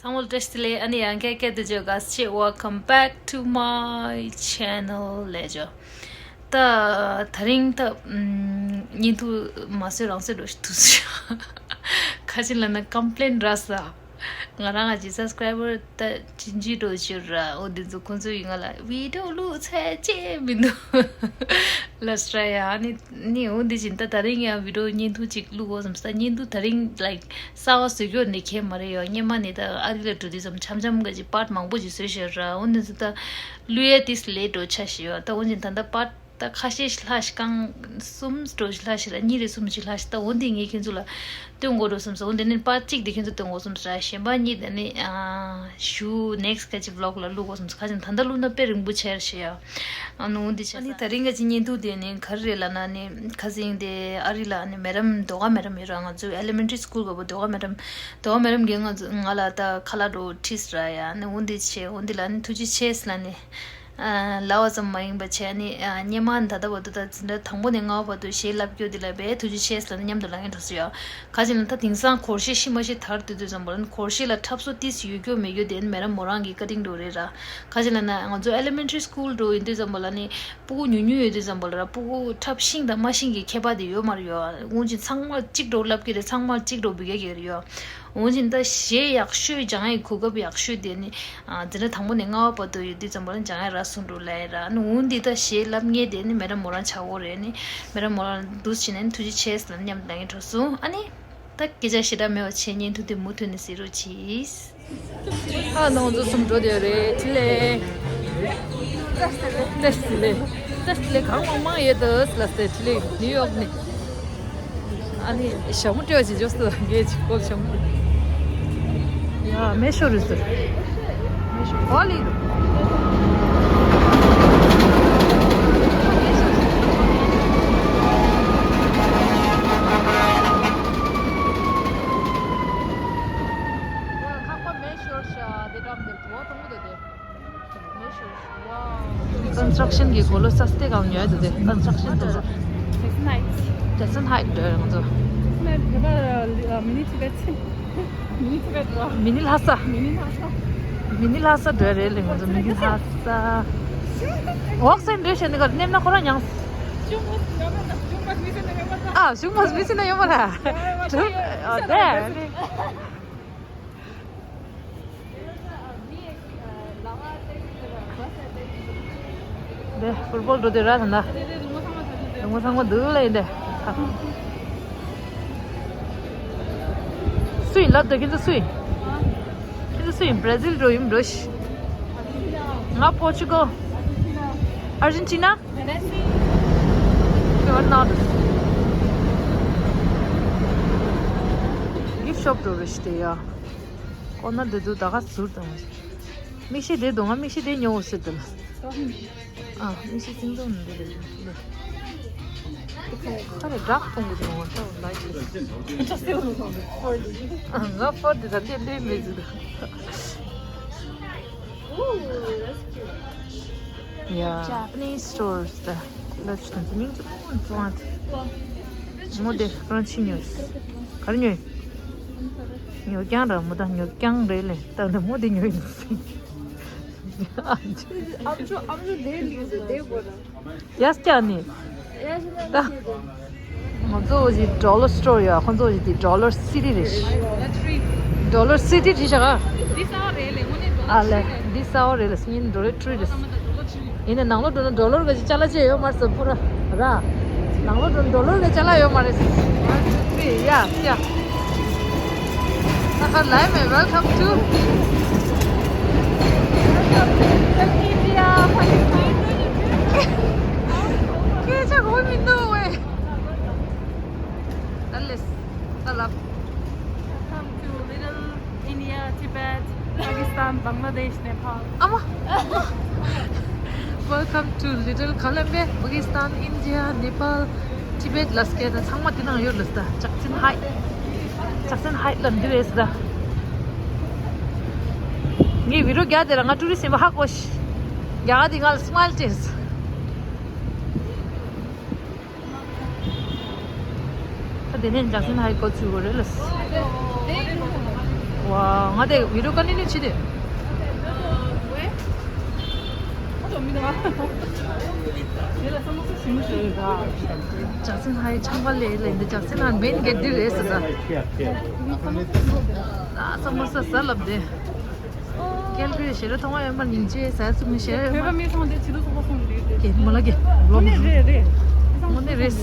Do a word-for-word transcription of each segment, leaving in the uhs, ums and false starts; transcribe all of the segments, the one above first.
ཚང་མ་ལ་བཀྲ་ཤིས་བདེ་ལེགས། ཨ་ནི་ཡང་བསྐྱར་བསྐྱར་དུ་བརྗོད་དགའ་བྱེད། Welcome back to my channel ལས་བརྗོད། ད་དེ་རིང་ད་ཨམ་བརྙན་ཐུང་མ་བཟོས་རང་བཟོས་འགྲོ་ཞིག་འདུག་ཟེར། ཁ་ཅིག་ལ་ན་ཀམ་པི་ལེན་རག་ས། ང་རང་ང་ཅིག་སབ་སི་ཀ་རའི་བར་ད་ཅི་འཇིག་འགྲོ་ཞིག་ར། འོ་འདི་ཚོ་ཁོང་ཚོ་ཡིན་ང་ལ་བི་ཌི་ཡོ་བླུགས་ཚད་ཅེས་མི་འདུག་ལབ་ས་ར། ཡ་ཨ་ནི་ནི་འོ་འདི་བཞིན་ད་དེ་རིང་ཡང་བི་ཌི་ཡོ་བརྙན་ཐུང་ཅིག་བླུག་དགོས་བསམ་ས། བརྙན་ཐུང་དེ་རིང་ལའིཀ་གསར་པ་བཟོ་རྒྱུ་ནི་ཁྱད་མ་རེད་ཡོད། སྔོན་མ་ནས་ད་ཨ་རི་ལ་འགྲོ་དུས་ཙམ་འཆམ་འཆམ་ག་ཅིག་པཱར་ཊི་མང་པོ་ཅིག་བཟོས་བཞག་ར། འོ་འདི་ཚོ་ད་བླུག་ཡས་ཏིས་ལེ་འགྲོ་ཆ་ཞིག་ཡོད། ད་འོ་འདི་ད་ལྟ་པཱར་ཊི་ད་ཁ་ཤས་ཤིག་ལྷག་ཤག་གང་གསུམ་འགྲོ་ཞིག་ལྷག་ཤག་ར། གཉིས་རེ་གསུམ་ཅིག་ལྷག་ཤག་ད་འོ་འདི་ངས་ཁྱེད་ཚོ་ལ་སྟོན་དགོས་འགྲོ་བསམ་སོང་། འོ་འདི་ནས་པཱར་ཊི་གཅིག་དེ་ཁྱེད་ཚོ་སྟོན་དགོས་བསམ་སོང་ར། གཞན་པ་གཉིས་དེ་ནི་ཨ་ཞུ་ནེག་སི་ཊི་ག་ཅིག་བི་ལོག་ལ་བླུག་དགོས་བསམ་སོང་། ཁ་ཅིག་ད་ལྟ་བླུག་ན་དཔེ་རིང་པོ་ཆེ་ར་ཞེས་ཡ། ཨ་ནི་འོ་འདི་བྱས། ཨ་ནི་ད་རིང་ག་ཅིག་བརྙན་ཐུང་དེ་ནི་ག་རེ་རེད་ལབ་ན་ནི་ཁ་སང་དེ་ཨ་རི་ལ་ནི་མེ་ཌམ་ཟློས་གར་མེ་ཌམ་ཡོད་ར། ང་ཚོའི་ཨེ་ལི་མེན་ཊི་རི་སི་ཀུལ་ག་པོ་ཟློས་གར་མེ་ཌམ་ཟློས་གར་མེ་ཌམ་གིས་ང་ཚོ་ང་ལ་ད་ཁ་ལག་འགྲོ་ཁྲིད་ར་ཡ། ནི་འོ་འདི་བྱས། འོ་འདི་ལ་ནི་ཐུགས་རྗེ་ཆེ་ལབ་ནི། ཨ་ལབ་པ་ཙམ་མ་ཡིན་པ་བྱས་ནི། ཨ་སྔོན་མ་ད་ལྟ་བར་དུ་ད་འཛིན་གྲྭ་དང་པོ་ནས་ལྔ་པ་བར་དུ་གཞས་བསླབ་རྒྱུ་འདི་ལ་དཔེ་ཐུགས་རྗེ་ཆེ་ལབ་ནི་མཉམ་དུ་ལབ་མཁན་འགྲོ་སོང་ཡ། ག་ཅིག་ལབ་ན་ད་དེང་སང་སྒོར་གཞས་ཤི་མ་ཤི་དར་དུས་དུས་ཙམ་པ་ལ་ནི་སྒོར་གཞས་ལ་འཁྲབ་སོ་ཏིས་ཡོད་རྒྱུ་མེད་རྒྱུ་དེ་ནི་མེ་ཌམ་མོ་རང་གི་ཀ་ཊིང་འགྲོ་རེད་ར། ག་ཅིག་ལབ་ན་ང་ཚོ་ཨེ་ལི་མེན་ཊི་རི་སི་ཀུལ་འགྲོ་ཡིན་དུས་ཙམ་པ་ལ་ནི་སྤུ་གུ་ཉུང་ཉུང་ཡོད་དུས་ཙམ་པ་ལ་ར། སྤུ་གུ་འཁྲབ་ཤེས་དང་མ་ཤེས་ཀྱི་ཁྱད་པར་དེ་ཡོད་མ་རེད་ཡ། འོ་ཅིག་ཚང་མ་གཅིག་འགྲོ་བསླབ་ཀྱི་རེད། ཚང་མ་གཅིག་འགྲོ་འབུལ་ཡ་གི་རེད་ཡ། འོ་ཅིག་ད་གཞས་ཡག་ཤོས་སྦྱང་ཡའི་གོ་སྐབས་ཡག་ཤོས་དེ་ནི་ཨ་འཛིན་གྲྭ་དང་པོ་ནས་ལྔ་པ་བར་དུ་ཡོད་དུས་ཙམ་པ་ལ་སྦྱང་ཡ་རག་སོང་འགྲོ་ལབ་ཡ་ར། ནི་འོ་འདི་ད་གཞས་བསླབ་མཁན་དེ་ནི་མེ་ཌམ་མོ་རང་ཆགས་ཡོད་རེད། ནི་མེ་ཌམ་མོ་རང་འདུག་སེ་བྱས་ནས་ཐུགས་རྗེ་ཆེ་ལབ་མཉམ་དུ་ལབ་མཁན་འགྲོ་སོང་། ཨ་ནི། ད་སྐད་ཆ་ཞེ་དྲག་མེད་པ་བྱས། བརྙན་ཐུང་དེ་མུ་མཐུད་ནས་གཟིགས་རོགས་གྱིས། ཨ་ནང་ཚོ་གསུམ་འགྲོ་བསྡད་རེད། ཁྲི་ལེ། བཀྲ་ཤིས་བདེ་ལེགས། བཀྲ་ཤིས་བདེ་ལེགས། གང་མང་མང་ཡོད་དོ་ལ་སྟེ། ཁྲི་ལེ་ནིའུ་ཡོག་ནས། ཨ་ནི་ཞྭ་མོ་སྤྲད་པ་ཞིག་འཇོག་སོ། ངས་ཅིག་ཀོ་ཞྭ་མོ། ཡ་མེ་ཤོར་རེད་ཟེར། མེ་ཤོར་ག་ལི་རུ། ཁང་པ་མེ་ཤོར་ཤག་དེ་འགྲམ་དེ་གྲོ་བ་མཐོང་གི་འདུག་དེ། མེ་ཤོར་ཤག་ཝའོ། ཀོན་སི་ཊྲག་ཤན་གྱི་སྒོ་ལོ་ས་སྟེ་གང་ཉོས་འདུག་དེ། ཀོན་སི་ཊྲག་ཤན་དེ་ཚོ། Jackson Heights. Jackson Heights འགྲོ་ཡོང་ཚོ། Jackson Heights ད་མི་ནི་ཊི་བེཊ། མི་ནི་ཊི་བེཊ་ར། མི་ནི་ལྷ་ས། མི་ནི་ལྷ་ས། མི་ནི་ལྷ་ས་འགྲོ་རེད་ལེ་ང་ཚོ། མི་ནི་ལྷ་ས། ཝོག་སེན་འགྲོ་བྱས་ནས་གར་མནན་ན་ཁོ་རང་མྱངས། ཨ་གཞུང་མ་མི་སེ་ན་ཡོད་མ་ར། གྲུབ་ཨ་དེ། དེ་ཕུཊ་བོལ་འགྲོ་དེ་ར་ད་ད། ལུང་པ་ཚང་མ་འདུག་ལ་ཡིན་དེ། སུ་ཡིན་ལབ་དེ། ཁྱེད་ཚོ་སུ་ཡིན། ཁྱེད་ཚོ་སུ་ཡིན། བྷ་ར་ཟིལ་འགྲོ་ཡིན་འགྲོ་ཤི། ང་པོར་ཅུ་གལ། ཨར་ཇེན་ཊི་ན། ཡོད་ན། གིཕ་ཤོབ་འགྲོ་རེ་ཤི་དེ་ཡ། ཀོ་ནར་དེ་དུ་ད་ག་ཟུར་དང་། མིག་ཤེལ་དེ་དུ་ང་མིག་ཤེལ་དེ་ཉོ་འོ་ཟེར་དུ་ལ། ཨ་མིག་ཤེལ་སིང་ཏོང་ནི་འདི་ལ་ཡོད་ལ། ཁ་རེ་བྲག་གཏོང་གི་འདུག་ང་ལྟ་བ་ལ་ཡིན། ཨ་ང་ཕོར་དེ་ད་འདི་འདི་མེད་ཟེར་དུ། Ooh, that's cute. Yeah. Japanese stores. ལབ་ཤིག་དང་མིང་ཚོ་ཀུན་ཙང་། མོ་དེ་ཁོ་རང་ཕྱི་ཉོས། ག་རེ་ཉོས། ཉོ་རྐྱང་ར་མོ་ད་ཉོ་རྐྱང་རེད་ལེ། ད་ནི་མོ་དེ་ཉོས་ཡིན་ཟིན། ཨམ་ཅོ་ཨམ་ཅོ་དེ་ལིག་ཟེར་དེ་གོ་ར། ཡ་སྐྱ་ནི། ད། ང་ཚོ་ཞིག་ཌོ་ལར་སི་ཊོར་ཡོད། ཁོང་ཚོ་ཞིག་དེ་ཌོ་ལར་སི་ཊི་རེད། ཌོ་ལར་སི་ཊི་བྲིས་བཞག་ག་འདི་གསར་པ་རེད་ལེ། དངོས་གནས་ཌོ་ལར་ཨ་ལེ། བྲིས་རེད། འདི་གསར་པ་རེད་ལེ། སྙིང་ཌོ་ལར་བྲིས་རེད། ཡིན་ནའི་ནང་ལོགས་འགྲོ་ན་ཌོ་ལར་ག་ཅིག་ཅ་ལག་ཅིག་ཡོད་མ་རེད་ཟེར་པུ་ར་ར། ནང་ལོགས་འགྲོ་ན་ཌོ་ལར་ག་ཅ་ལག་ཡོད་མ་རེད། ཡ་ཡ། ད་ག་ལའི་མེ། Welcome to India. སྐད་ཆ་གོ་མི་འདུག་ཝེ། ད་ལེས། ད་ལབ། Welcome to Little India, Tibet, Pakistan, Bangladesh, Nepal. ཨ་མ། Welcome to Little Colombia, Pakistan, India, Nepal, Tibet. ལ་སྐད་ད་ཚང་མ་དེ་ནང་ཡོད་ལ་ད། ཇེག་སན་ཧའེཊ། ཇེག་སན་ཧའེཊ་ལ་འདི་རེད་ད། ངས་བི་ཌི་ཡོ་རྒྱག་དེ་ལ་ང་ཊུ་རི་སི་ཊི་ཡིན་པ་ཧ་གོ་ཤི། རྒྱ་གར་དེ་ང་ལ་སི་མའིལ་སྤྲད། ད་དེ་ནས་ཇེག་སན་ཧའེཊ་འགོ་ཚུགས་དགོས་རེད་ལ། ཝ། ང་དེ་བི་ཌི་ཡོ་ཀོན་ཊི་ནིའུ་བྱེད་དེ། ཇག་སན་ཧའི་ཆང་པ་ལས་ལས་འདི་ཇག་སན་ཧའི་མེན་གེ་ཊི་འདི་རེད་ཟེར་ས། ཨ་ས་མོ་ས་ཟ་ལབ་དེ། ཀལ་གི་ཞེ་ར་ཐོང་བ་ཡོད་མ། སྙིང་རྗེ་ཟ་ཚུགས་མི་ཤེས་མ། བོད་པ་མི་ཚང་དེ་ཕྱི་ལོགས་སོག་པོ་སོང་རེད་དེ། ཀེ་མོ་ལ་ཀེ་ལོ་མོ་རེད་རེད། མོ་ནི་རེད།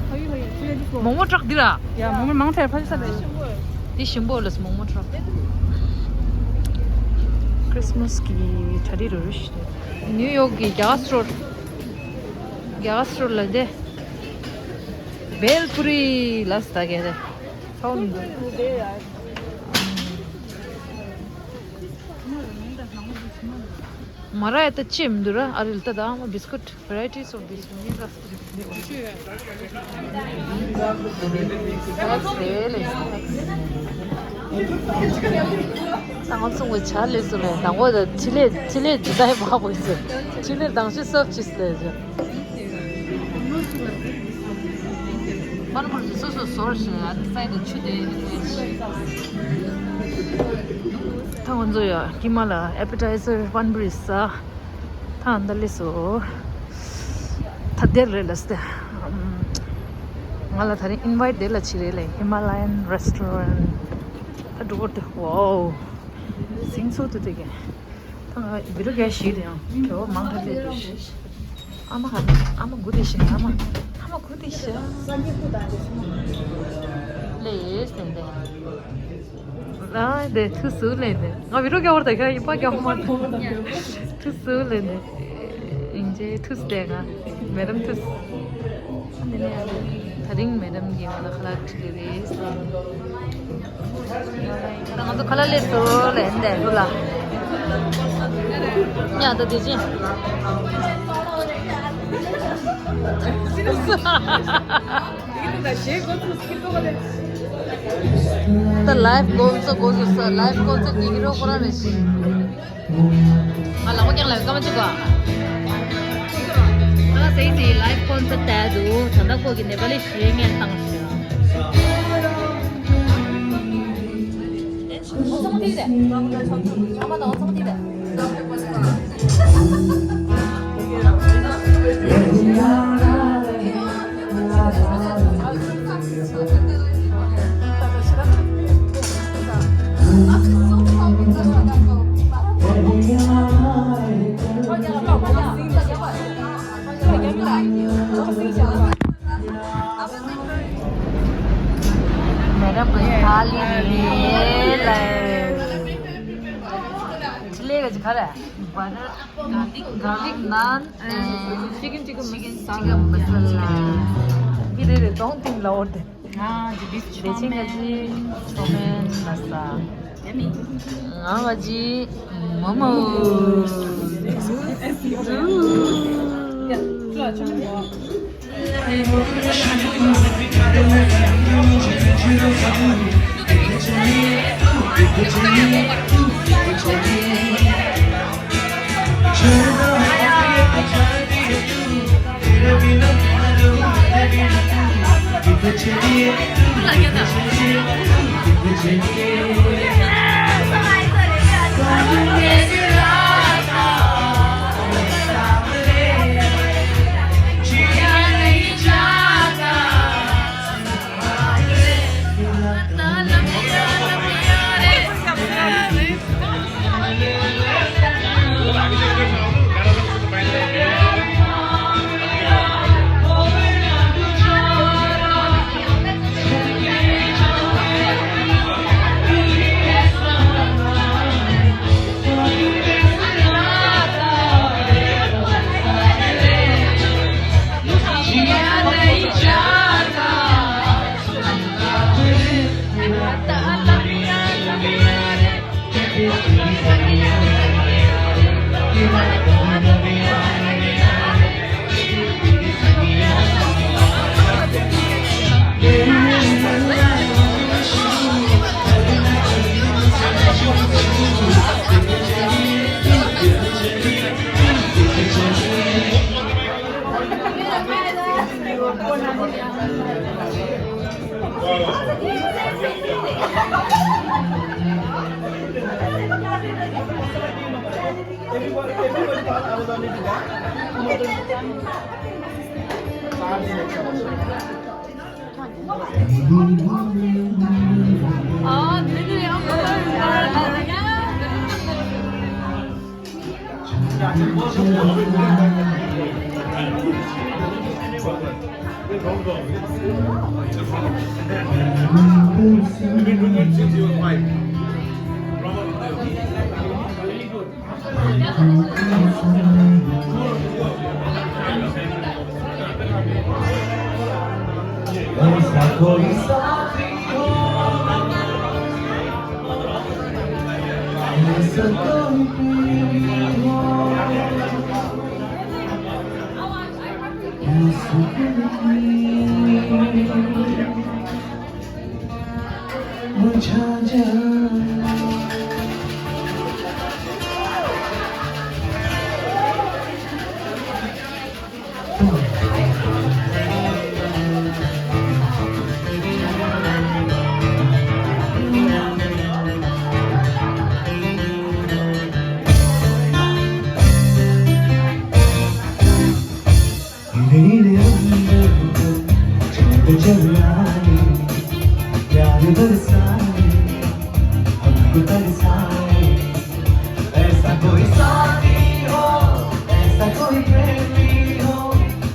ཧ་ཡོ་ཧ་ཡོ་ཕྱི་ལོགས་སོག་པོ། མོག་མོག་ཊག་འདི་ར། ཡ་མོག་མོག་མང་ཐལ་ཕ་ཤ་རེད། འདི་ཞིམ་པོ་ལ་མོག་མོག་ཊག། ཁྲིས་མས་གི་གྲ་སྒྲིག་རུ་རུ་ཞིག་རེད། ནིའུ་ཡོག་གི་རྒྱ་གར་སི་ཊོར། རྒྱ་གར་སི་ཊོར་ལ་དེ། བྷེལ་པུ་རི་ལ་སྟ་གེ་རེད། ཚོན། མ་ར་ཡ་ད་ཅི་མི་འདུག་ར། ཨ་རིལ་ད་ད་མ་བི་སི་ཀུཊ། Varieties of biscuit. ང་ཚོ་ངོ་ཆ་ལས་སུ་ལས་དང་པོ་ཆི་ལེ་ཆི་ལེ་ཇི་ལྟར་མ་བོ་ཟེར། ཆི་ལེ་དང་ཤི་སོབ་ཅིས་ལས་ཟེར། པན་པུ་རི་སོ་སོ་སོར་ཞེས་ཨ་ཏི་སའི་དུ་ཆུ་དེ། ད་ང་ཚོ་ཡ་ཧི་མ་ལ་ཨེ་པེ་ཊའི་ཟར་པན་པུ་རི་ཟ། ད་འདི་ལས་སོ། ད་དེར་རེད་ལ་སྟེ། ང་ལ་ད་རིང་ཨིན་ཝའིཊ་དེ་ལ་ཕྱི་རེད་ལས། Himalayan restaurant. ད་འགྲོ་བར་དེ། ཝའོ། སིང་སོ་དུ་དེ་གེ། ད་ང་བི་ཌི་ཡོ་ག་ཞིག་དེ་ཡང་གྲོ་མང་ཁ་ལས་དུ་ཞིག་ཨ་མ་ཧ། ཨ་མ་གུ་དེ་ཞིག་ཨ་མ། ཨ་མ་གུ་དེ་ཞིག་ལས་སྟེ་འདི། ཨ་དེ་ཐུ་སུ་ལེ་དེ། ང་བི་རོ་རྒྱ་བར་ད་ཁ་ཡི་པ་རྒྱ་མ། ཐུ་སུ་ལེ་དེ། ཨིན་ཇེ་ཐུ་སུ་དེ་ང་། མེ་ཌམ་ཐུ་སུ། ཨ་ནི་ནི་ཨ་དེ། ད་རིང་མེ་ཌམ་གི་ང་ལ་ཁ་ལག་ཁྲིད་རེད། ད་ང་ཚོ་ཁ་ལག་ལས་སུ་ལེ་དེ་ལུ་ལ། ཉ་ད་དེ་ཅི། ད་ལའིབ་འགོ་ཚུགས་འགོ་ཚུགས་ས། ལའིབ་འགོ་ཚུགས་ཀྱི་ཧི་རོ་ཁོ་རང་རེད་ཤི། ང་ལ་ཁོ་ཀྱང་ལ་སྐར་མ་གཅིག་ག་ཨ་སེ་སི་ལའིབ་ཀོན་སར་ཊི་དུ་ད་ལྟ་ཁོ་གི་ནེ་པ་ལི་ཞེ་ངན་བཏང་ཤག་མེ་ཌམ་གི་ཐ་ལི་རེད་ལ། ཆི་ལི་ག་ཅི་ག་རེ། བ་ཊར་གར་ལིག་ནཱན། ཅི་ཀེན་ཅི་ཀེན་མ་སཱ་ལ། འདི་རེད་རེད། གདོང་སྟེང་ལ་འོར་དེ། ང་ཅི་བིས་ཆོ་མེན། ང་ཅི་ཆོ་མེན་ལ་ས། ང་ཅི་མོ་མོ། ऐसा कोई साथी हो, ऐसा कोई प्रेमी हो,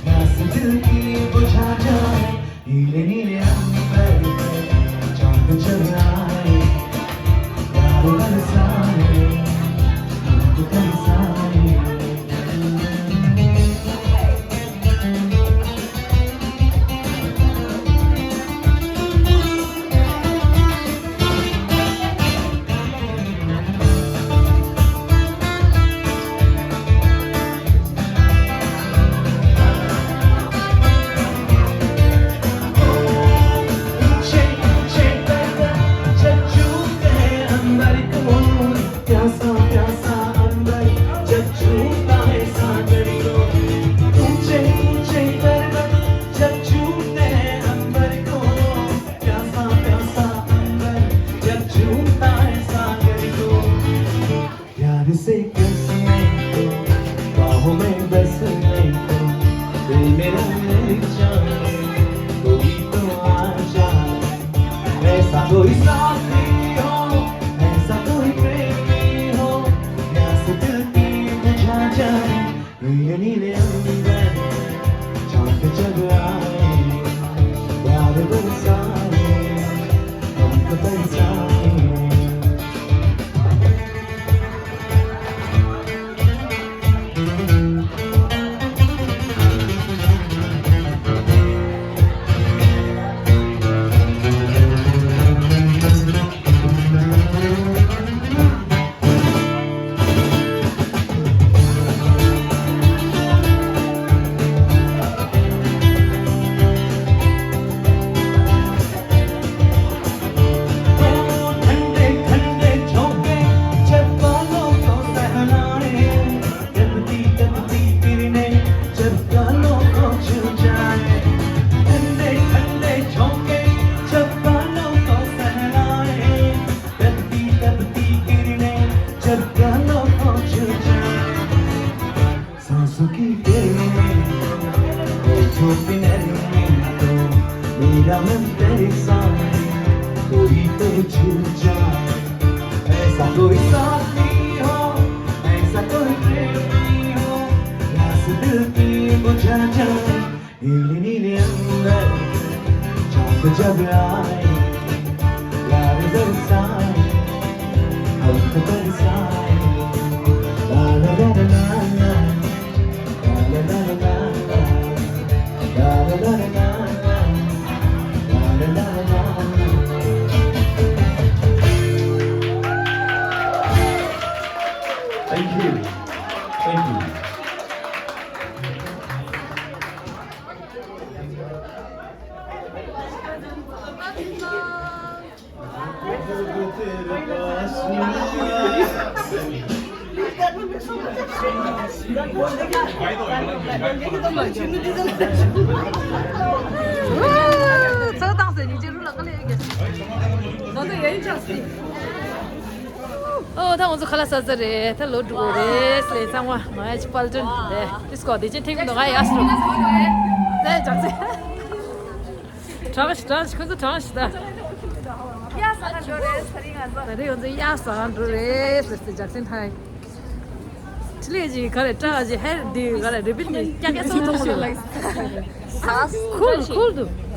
प्यास दिल की बुझा जाए। नीले नीले अंबर पे चांद जग आए, प्यार बरसाए, चांद बरसाए। प्यासा प्यासा अंबर जब छूता है सागर को, ऊंचे ऊंचे पर्वत जब छूते हैं अंबर को, प्यासा प्यासा अंबर जब छूता है सागर को। प्यार से कसने को, बाहों में बसने को, दिल मेरा ले जाए, कोई तो आ जाए। ऐसा कोई साथी हो, ऐसा कोई प्रेमी हो, प्यास दिल की बुझा जाए। नीले नीले अंबर चांद जग आए, प्यार बरसाए, पंख बरसाए। सांसों की गिरने को, होठों पे नरमी को, मेरा मन तरसा है, कोई तो छू जाए। ऐसा कोई साथी हो, ऐसा कोई प्रेमी हो, प्यास दिल की बुझा जाए। नीले नीले अंबर चांद जब आए, प्यार बरसाए, हम तो तरसाए। ला ला ला ला ला, ला ला ला ला ला, ला ला ला ला ला, ला ला ला ला ला। Thank you. Thank you. ཚོགས་དང་ཟེར་ཉིན་རྗེས་རུ་ལག་ལས་ཡོད་གི། ང་ཚོ་ཡན་ཆགས་སི། ཨོ་ད་ང་ཚོ་ཁ་ལག་ཟ་ས་རེད། ད་ལོག་འགྲོ་དགོས་རེད་ལས། ཚང་མ་ང་ཡ་ཅི་པལ་ཏོན་རེད། ཏིས་ཀོ་དེ་ཅན་ཐེངས་མི་འདུག་ང་ཡ་སུ་རུ་ད་ཡ་ཅག་ཚེ། གྲང་ཞིག་གྲང་ཞིག་ཁོ་ཚོ་གྲང་ཞིག་ད། ཡ་ས་ཁ་འགྲོ་རེད་ས་རི་ང་ཚོ། ད་རེས་ང་ཚོ་ཡ་ས་ཁ་འགྲོ་རེད་ལས་ཏེ་ཇག་སན་ཧའི། ཆི་ལེ་ཅི་ག་རེ་ཀྲ་ཅི་ཧེར་དི་ག་རེ་རི་པིན་ནི་ཀྱ་ཀྱ་སོང་ཐོང་ལ། ཁུལ་ཁུལ་དུ།